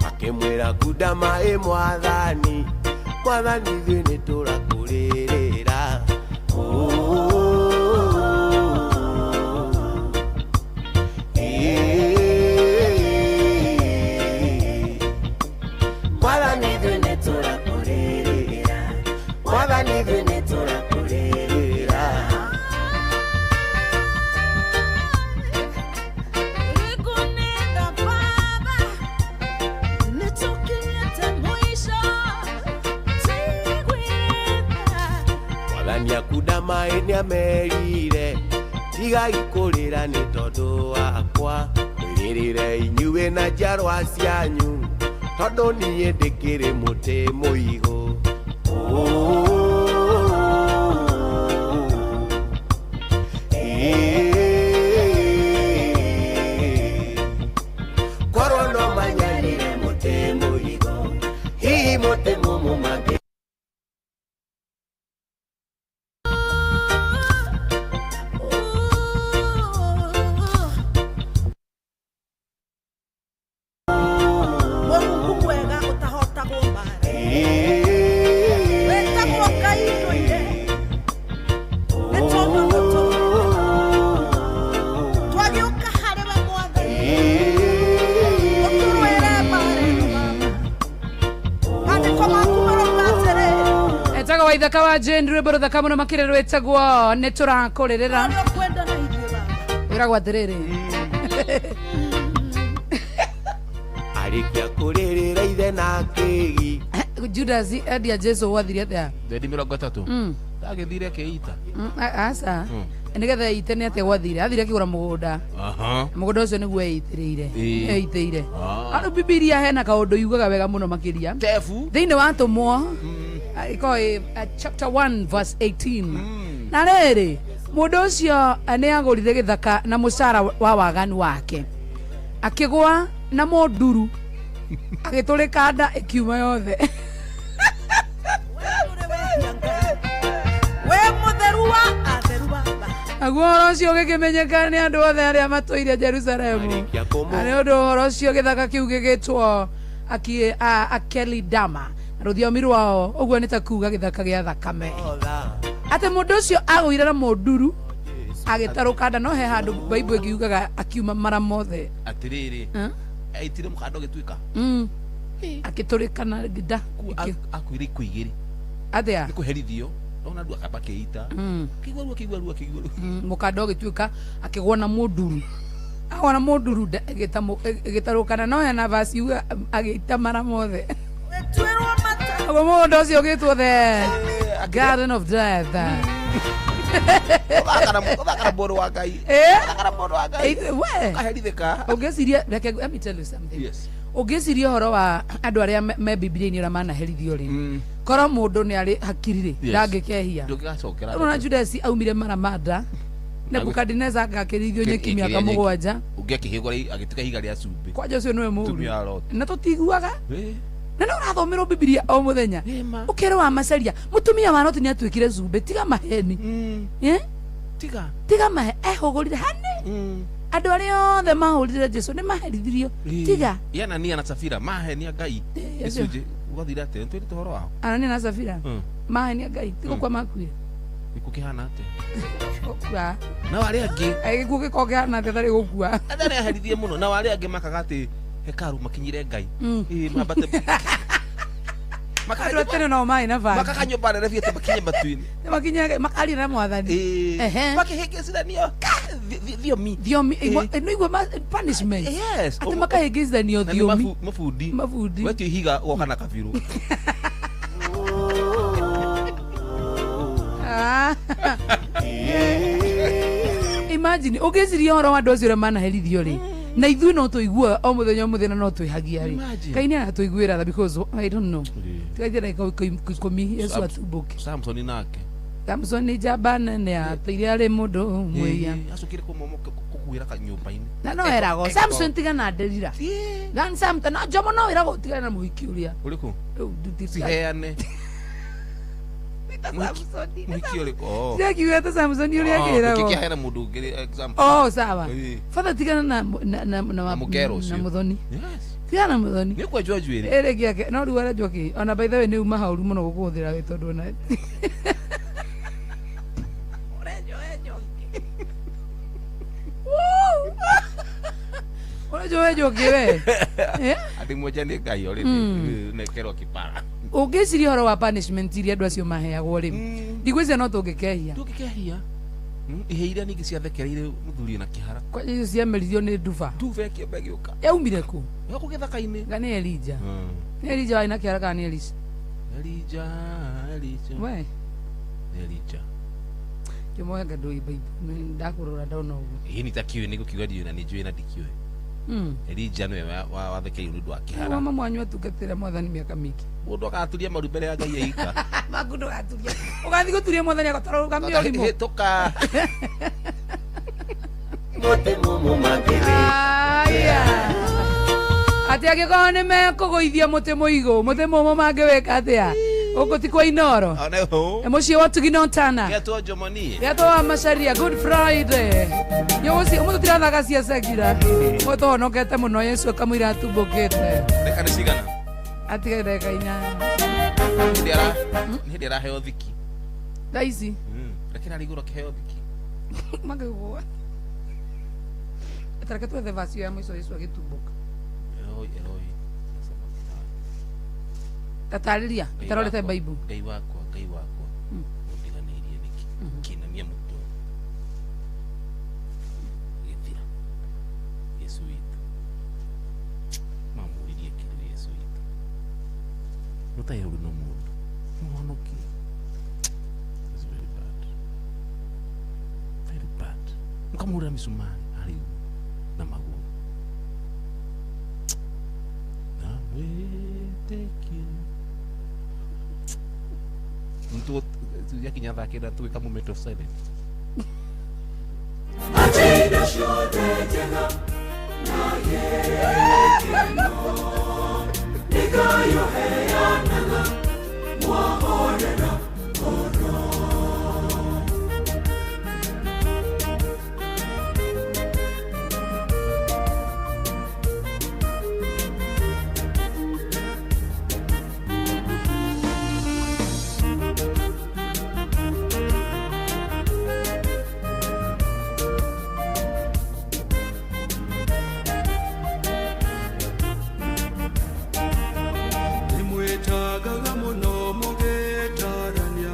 Speaker 5: makĩmwĩra kunda maĩ mwathani, mwathani ithuĩ nĩ tũrakũrĩrĩra. Mwathani ithuĩ nĩ tũrakũrĩrĩra, mwathani ithuĩ nĩ tũrakũrĩrĩra.
Speaker 6: Nĩngũnenda baba, nĩtũkinyĩte mũico, tiguĩra.
Speaker 5: Mwathani akunda maĩ nĩamerire tigai kũrĩra nĩ tondũ wakwa mwĩrĩrĩre inyuĩ na njiarwa cianyu tondũ niĩ ndĩkĩrĩ mũtĩ mũigũ. Korwo no manyanire mũtĩ mũigũ hihi mũtĩ mũmũ mangĩ.
Speaker 6: Mũrungu mwega ũtahotagwo mbaara, wĩtagwo Ngai ndũire, nĩ tondũ nĩtũrĩ twagĩũka harĩ we mwathani, ũtũrũĩre mbaara ĩno baba. Maandĩko maku marauga atĩrĩrĩ,
Speaker 3: Etagwo Waithaka wa Jane rwĩmbo rũthaka mũno makĩria rwĩtagwo nĩ tũrakũrĩrĩra.
Speaker 6: ũrĩa ũkwenda na ithuĩ baba.
Speaker 3: Wĩragwo atĩrĩrĩ,
Speaker 5: Arĩkia kũrĩrĩra ithe na kĩgi
Speaker 3: Judas endia Jesu gwathire atĩa?
Speaker 2: Thendi 30 ndagĩthire akĩita.
Speaker 3: Aca. Nĩgetha eite nĩ atĩa gwathire? Athire akĩgũra mũgũnda.
Speaker 2: Aha.
Speaker 3: Mũgũnda ũcio nĩguo eitĩrĩire.
Speaker 2: Ĩĩ.
Speaker 3: Eitĩire.
Speaker 2: Ah.
Speaker 3: Rĩu Bibilia hena kaũndũ yugaga wega mũno makĩria.
Speaker 2: Tebu.
Speaker 3: Thĩinĩ wa atũmwo ĩkoragwo ĩ, chapter 1 verse 18. Na rĩrĩ, mũndũ ũcio nĩ agũrire gĩthaka na mũcara wa waganu wake. Akĩgũa na mũnduru. Agĩtũrĩka nda ĩkiuma yothe.
Speaker 6: We mũtheru wa atheru baba.
Speaker 3: Naguo ũhoro ũcio ũgĩkĩmenyeka nĩ andũ othe arĩa matũire Jerusalemu.
Speaker 5: Marĩkia kũmũ-
Speaker 3: Na nĩ ũndũ ũhoro ũcio gĩthaka kĩu gĩgĩtwo Akelidama na rũthiomi rwao ũguo nĩ ta kuga gĩthaka gĩa thakame. Atĩ mũndũ ũcio agũire na mũnduru agĩtarũka nda, no he handũ Bible ĩngiugaga akiuma mara mothe.
Speaker 2: Atiriri. Aitire mukanda ũgĩtuĩka.
Speaker 3: Akĩtũrĩka na nda.
Speaker 2: Akuire ikuũ igĩrĩ.
Speaker 3: Atĩa?
Speaker 2: Nĩ kũherithio. Ndona andũ akamba akĩita. Kĩigua ruo, kĩigua ruo, kĩigua ruo.
Speaker 3: Mũkanda ũgĩtuĩka akĩgwa na mũnduru. Agwa na mũnduru nda ĩgĩtarũkana, no hena verse yuga agĩita mara mothe.
Speaker 6: Wĩtuĩrwo mata.
Speaker 3: Naguo mũgũnda ũcio ũgĩtwo the Garden of Death.
Speaker 2: Ũthaka na mũndũ wa Ngai.
Speaker 3: Eh?
Speaker 2: Ũthaka na mũndũ wa Ngai.
Speaker 3: We.
Speaker 2: Ũkaherithĩka.
Speaker 3: Ũngĩciria, reke let me tell you something.
Speaker 2: Yes.
Speaker 3: Ũngĩciria ũhoro wa andũ arĩa me Bibilia-inĩ ũrĩa manaherithio rĩ, korwo mũndũ nĩ arĩ hakiri rĩ,
Speaker 2: Yes.
Speaker 3: ndangĩkehia.
Speaker 2: Ndũngĩgacokera.
Speaker 3: Ũrona Judas aumire maramanda, Nebukadineza agakĩrĩithio nyeki mĩaka 7.
Speaker 2: Ũngĩ akĩhĩgũra agĩtuĩka ihiga rĩa cumbĩ.
Speaker 3: Kwanja ũcio nĩwe mũũru.
Speaker 2: Mũtumia wa Loti.
Speaker 3: Na tũtiguaga.
Speaker 2: Eh.
Speaker 3: Na no ũrathomerwo Bibilia o mũthenya.
Speaker 2: Ĩma.
Speaker 3: Ũkerwo wa macaria, mũtumia wa Loti nĩ atuĩkire cumbĩ, tiga maheni. Eh?
Speaker 2: Tiga.
Speaker 3: Tiga mahe, ehũgũrire hani. Andũ arĩa othe mahũrire Jesu nĩ maherithirio. Tiga.
Speaker 2: Ye Anania na Safira mahenia Ngai.
Speaker 3: Ĩĩ, acio.
Speaker 2: Gĩcunjĩ gwathire atĩa? Nĩtwĩrĩte ũhoro wao.
Speaker 3: Anania na Safira. Mahenia Ngai, ti gũkua makuire.
Speaker 2: Gĩkuũ kĩhana atĩa?
Speaker 3: Gũkua.
Speaker 2: Nao arĩa angĩ
Speaker 3: Gĩkuũ gĩkoragwo kĩhana atĩa tarĩ gũkua?
Speaker 2: arĩa nĩ aherithie mũno. Nao arĩa angĩ makaga atĩ hekaru makinyire Ngai. Ĩĩ, mambate.
Speaker 3: Andũ a tene no marĩ na bangi.
Speaker 2: Makaga nyũmba nene biũ atĩ makinye matu-inĩ.
Speaker 3: Nĩ makinyaga makaria na mwathani.
Speaker 2: Ĩĩ.
Speaker 3: Ehe.
Speaker 2: Makĩhĩngĩcithanio thiomi.
Speaker 3: Thiomi, nĩ igua punishment.
Speaker 2: Yes.
Speaker 3: Atĩ makahĩngĩcithanio
Speaker 2: Na nĩ
Speaker 3: thiomi.
Speaker 2: mabundi.
Speaker 3: Mabundi.
Speaker 2: Wetio ihiga ũgoka na kabirũ.
Speaker 3: Ah. Imagine ũngĩciria ũhoro wa andũ acio ũrĩa manaherithio rĩ, na ithuĩ no tũiguaga o mũthenya o mũthenya no twĩhagia rĩ.
Speaker 2: Imagine.
Speaker 3: Ngai nĩ aratũiguĩra tha because I don't know. Tigaithie ndagĩka 10 Yesu atumbũke.
Speaker 2: Samson nake.
Speaker 3: Samson nĩ njamba nene atĩire arĩ mũndũ mwĩia.
Speaker 2: Ĩĩ, acokire kũkuĩra kanyũmba-inĩ.
Speaker 3: Na no eragwo Samson tiga na Delila. Na Samson na Jomo no wĩragwo ũtigane na mũhiki ũrĩa.
Speaker 2: Ũrĩkũ?
Speaker 3: Rĩu
Speaker 2: Ciheane.
Speaker 3: Samson.
Speaker 2: Mũhiki ũrĩkũ? Oh.
Speaker 3: Ndiakiuga ta Samson ũrĩa
Speaker 2: Oh,
Speaker 3: akĩragwo.
Speaker 2: nĩkĩ kĩaheana mũndũ ũngĩ example?
Speaker 3: Oh, sawa.
Speaker 2: Ĩĩ.
Speaker 3: Father tigana na
Speaker 2: Na mũkero ũcio.
Speaker 3: na mũthoni.
Speaker 2: Yes.
Speaker 3: Tigana na mũthoni.
Speaker 2: Nĩ ũkwenjwo njuĩrĩ.
Speaker 3: Ĩrĩ gĩake no rĩu arenjwo kĩ? Ona by the way nĩ uma haũru mũno gũkũhũthĩra wĩ tondũ ona ũrenjwo wenjwo kĩ? Woo! Ũrenjwo wenjwo kĩ we? Eh?
Speaker 2: Atĩ mwenja nĩ Ngai already. Nekerwo kĩbara.
Speaker 3: Ũngĩciria ũhoro wa punishment iria andũ acio maheagwo rĩ, ndigwĩciria no tũngĩkehia.
Speaker 2: Ndũngĩkehia. Ihe iria ningĩ ciathekereire mũthuri na kĩhara.
Speaker 3: Kwanja icio ciameririo nĩ nduba.
Speaker 2: Nduba ĩkĩamba ĩgĩũka.
Speaker 3: Yaumire kũ?
Speaker 2: Gũkũ gĩthaka-inĩ.
Speaker 3: Nga nĩ Elija. Nĩ Elija warĩ na kĩhara kana nĩ Elisha?
Speaker 2: Elija, Elija.
Speaker 3: We.
Speaker 2: Elija.
Speaker 3: Kĩmohenga ndũĩ Bible. Nĩ ndakũrora ndona ũguo.
Speaker 2: Ĩĩ nĩ takiũĩ nĩ gũkiuga ndiũĩ na nĩ njũĩ na ndikĩũĩ. Elija nĩwe wathekereirwo nĩ ũndũ wa kĩhara.
Speaker 3: Mama mwanyu atungatĩra mwathani mĩaka mĩingĩ.
Speaker 2: Mũndũ agaturia maru mbere ya Ngai eika.
Speaker 3: Maku ndũgaturia. Ũgathiĩ gũturia mwathani agatarũgamia ũrimũ.
Speaker 2: Hĩtũka.
Speaker 5: Mũtĩ mũmũ mangĩwĩ.
Speaker 3: Aya. Atĩ angĩkorwo nĩ mekũgũithia mũtĩ mũigũ, mũtĩ mũmũ mangĩwĩka atĩa? Gũkũ ti kwa Inoro.
Speaker 2: One hũ.
Speaker 3: Mũciĩ wa Tugino Tana.
Speaker 2: Gĩatwo Njomoni.
Speaker 3: Gĩatwo wa Macharia, Good Friday. Yũgũci, ũmũthĩ tũtirathaka cia Sekira. Ũmũthĩ tũhonokete mũno Yesu akamũira atumbũkĩte.
Speaker 2: Ndagĩka nĩ cigana?
Speaker 3: Atigaire ndagĩka 8.
Speaker 2: Nĩ hĩndĩ araheo thiki.
Speaker 3: Thaa ici.
Speaker 2: Reke arĩ igũrũ akĩheo thiki.
Speaker 3: Makĩgũa. Tareke twethe verse ya mũico Yesu agĩtumbũka.
Speaker 2: Eloi, Eloi.
Speaker 3: Tatarĩria,
Speaker 2: Ngai
Speaker 3: tarorete
Speaker 2: wakwa,
Speaker 3: Bible.
Speaker 2: Ngai wakwa, Ngai wakwa. Ũndiganĩirie nĩkĩ? Kĩnamia mũtwe. Gĩthira. Yesu witũ. Mamũririe kĩrĩ Yesu witũ. Rũtarĩ ũru na mũndũ. Mũhonokie. It's very bad. Very Mũkamũhũrĩra mĩcumarĩ harĩ na magũrũ. Na wĩtĩkie. Yakinya thaa kenda tũgĩka moment of silence.
Speaker 7: Nĩmwĩtangaga mũno mũgĩtarania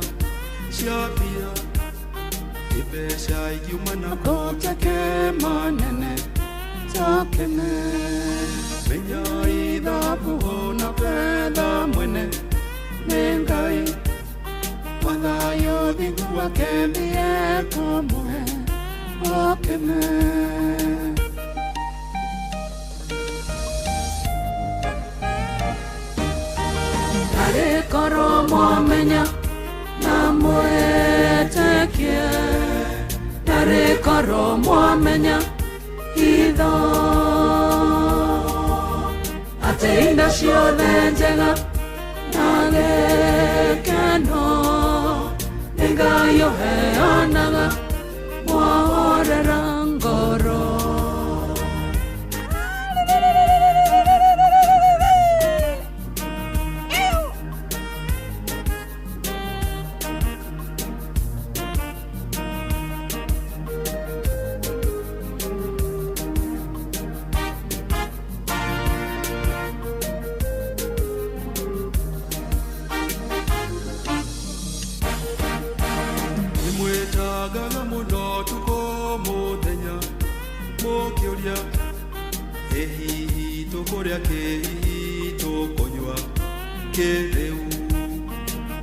Speaker 7: cia mbia nĩ mbeca ingiuma na kũnjake manene takene menyai thabu na betha mwene nĩ Ngai wathayũ thingu wake nĩekũmũhe okene.
Speaker 3: Tarĩkorwo mwamenya na mwĩtĩkie, tarĩkorwo mwamenya hitho atĩ indo ciothe njega na gĩkeno nĩ Ngai ũheanaga mwahorera ngoro.
Speaker 7: Nĩmwĩtangaga mũno tukũ mũthenya mũkĩũria ĩ hihi tũkũrĩa kĩ hihi tũkũnyua kĩ rĩu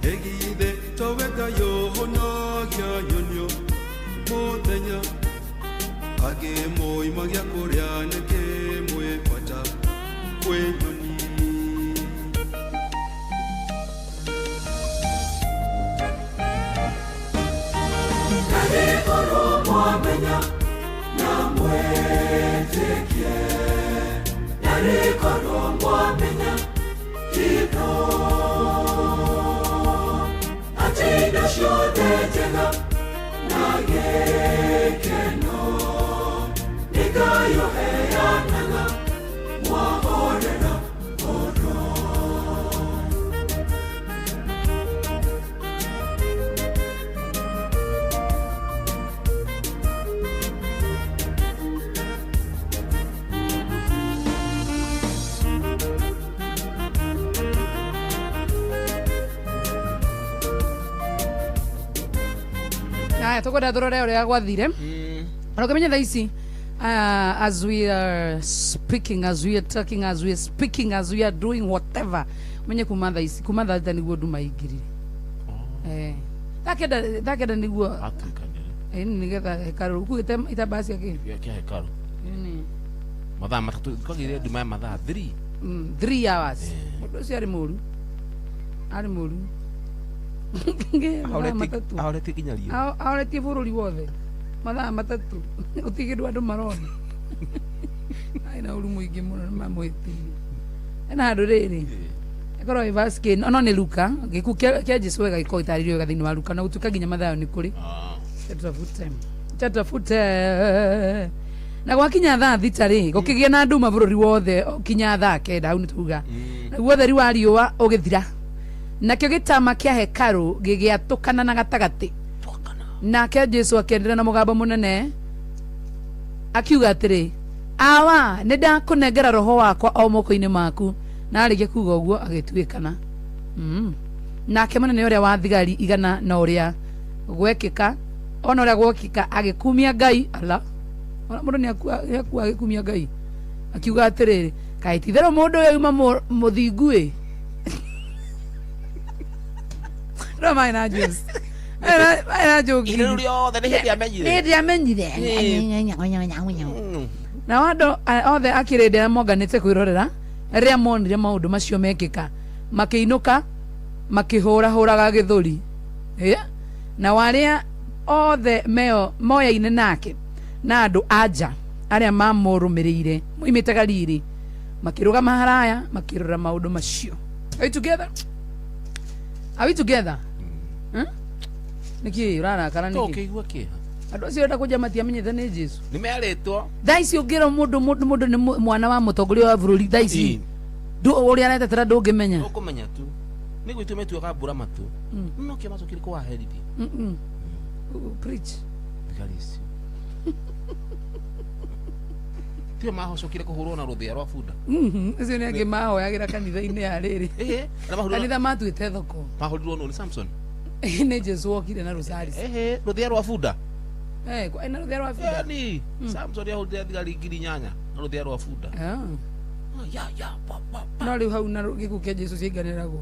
Speaker 7: ĩ githĩ towe Ngai ũhũnagia nyonio mũthenya angĩ moima gĩa kũrĩa nĩkĩ mwĩ bata kwĩ nyoni.
Speaker 5: Tarĩkorwo mwamenya na mwĩtĩkie, tarĩkorwo mwamenya hitho atĩ indo ciothe njega na gĩkeno nĩ Ngai ũheanaga mwahorera ngoro.
Speaker 3: Aya tukwenda turore uria gwathire. Ona ukimenya thaa ici, as we are speaking, as we are talking, as we are speaking, as we are doing whatever, menye kuma thaa ici, kuma thaa thita niguo nduma ingirire. Thaa kenda niguo
Speaker 2: Atuĩkanire.
Speaker 3: Nigetha hekarũ ukuĩte itambaya cia kĩ
Speaker 2: Kĩa hekarũ.
Speaker 3: Nĩ.
Speaker 2: Mathaa matatũ kwagĩrĩire nduma ya mathaa 3.
Speaker 3: 3 hours. Mũndũ ũcio arĩ mũru, arĩ mũru. Mathaa matatũ.
Speaker 2: Ahoretie nginya riũa.
Speaker 3: Ahoretie bũrũri wothe mathaa matatũ, gũtirĩ kĩndũ andũ marona. Arĩ na ũru mũingĩ mũno, nĩ mamũhĩtĩirie. Hena handũ rĩrĩ ĩkorwo ĩ verse kĩ no nĩ Luka, gĩkuũ kĩa Jesũ wega gĩkorwo gĩtarĩirio wega thĩinĩ wa Luka, na gũtuĩka nginya Mathayo nĩ kũrĩ. Tatafute, tatafute. Na gwakinya thaa 6 rĩ, gũkĩgĩa na nduma bũrũri wothe o kinya thaa 9. Hau nĩ tuga naguo ũtheri wa riũa ũgĩthira, nakĩo gĩtama kĩa hekarũ gĩgĩatũkana na gatagatĩ. Nake Jesu akĩanĩrĩra na mũgambo mũnene akiuga atĩrĩ, "Awa, nĩ ndakũnengera roho wakwa o moko-inĩ maku." Na arĩkia kuga ũguo agĩtuĩkana. Nake mũnene ũrĩa wa thigari igana na ũrĩa gwekĩka, ona ũrĩa gwekĩka, agĩkumia Ngai. Ala, ona mũndũ nĩ akua agĩkumia Ngai, akiuga atĩrĩrĩ, "Kaĩ ti-itherũ mũndũ ũyũ auma mũthingu ĩ." No maĩ na juice. Ena njoki.
Speaker 2: Ihinda rĩu rĩothe nĩ hĩndĩ amenyire.
Speaker 3: Nĩ hĩndĩ amenyire. Nao andũ othe a kĩrĩndĩ arĩa monganĩte kwĩrorera rĩrĩa monire maũndũ macio mekĩka, makĩinũka makĩhũrahũraga gĩthũri. Nao arĩa othe moyaine nake na andũ a nja arĩa mamũrũmĩrĩire moimĩte Galili makĩrũgama haraya makĩrora maũndũ macio. Are we together? Are we together? Nĩkĩ ũrarakara nĩkĩ?
Speaker 2: Tũkĩigua kĩeha.
Speaker 3: Andũ acio enda kũnja matiamenyete nĩ Jesu.
Speaker 2: Nĩ merĩtwo.
Speaker 3: Thaa ici ũngĩra mũndũ mũndũ nĩ mwana wa mũtongoria wa bũrũri thaa ici ũrĩa aretetera ndũngĩmenya.
Speaker 2: Ũkũmenya tu. Nĩ gwĩtwo metuaga mbura matũ. No kĩo macokire kũwaherithia.
Speaker 3: Preach.
Speaker 2: Thigari icio. Tio mahocokire kũhũrwo na rũthĩa rwa bunda.
Speaker 3: Acio nĩ angĩ mahoyagĩra kanitha-inĩ ya rĩrĩ. Kanitha matuĩte thoko.
Speaker 2: Mahũrirwo nũ? Nĩ Samson?
Speaker 3: Nĩ Jesu wokire na rũcari.
Speaker 2: Rũthĩa rwa bunda.
Speaker 3: Na rũthĩa rwa bunda.
Speaker 2: Yaani Samson ahũrire thigari 8,000 na rũthĩa rwa bunda.
Speaker 3: No rĩu hau na gĩkuũ kĩa Jesu ciaiganĩragwo.